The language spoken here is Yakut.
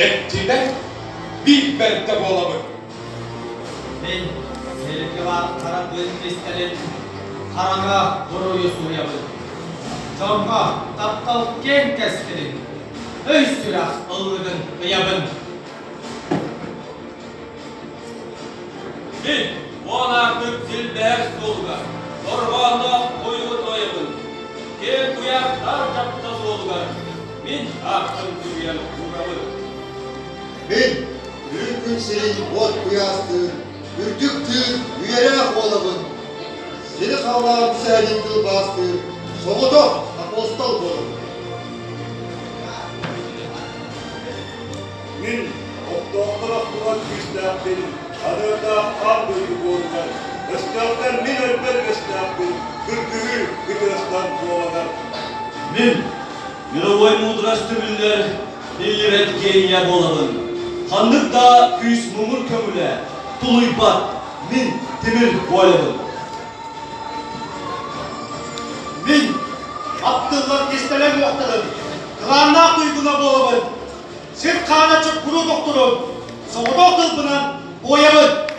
Бэттибэт биир бэрдэ буолабын. Мин сиргэ баар хара тыын кистэлин хараҥа буруйу суруйабын. Дьоҥҥо таптал киэҥ кэскилин, өй-сүрэх ыллыгын ыйабын. Мин уон аартык силбэһэр суолугар дорҕоонноох ойугу туойабын. Киэҥ куйаар тар дьапта суолугар мин ааппын суруйан уурабын. Мин үрүҥ күн сирин уот куйаастыыр, үрдүк тыын үйэлээх буолабын. Сири халлаан сэһэнин тылбаастыыр соҕотох апостол буолабын. Мин охтоохтор охтубат күүстээхпин, аныардаах аан дойду буоругар, өстөөхтөр мин өлбөт үөстээхпин, кыргыһыы кытыастан буоланар. Мин мировой мудрость түмүллэр биллибэт гения буолабын. Ханнык да күүс муҥур көҥүлэ тулуйбат мин тимир буолабын. Мин аттыллар кистэлэҥ уохтарын, кылааннаах туйгуна буолабын. Сир хаана чуккуруу тохторун, соҕотох тылбынан буойабын.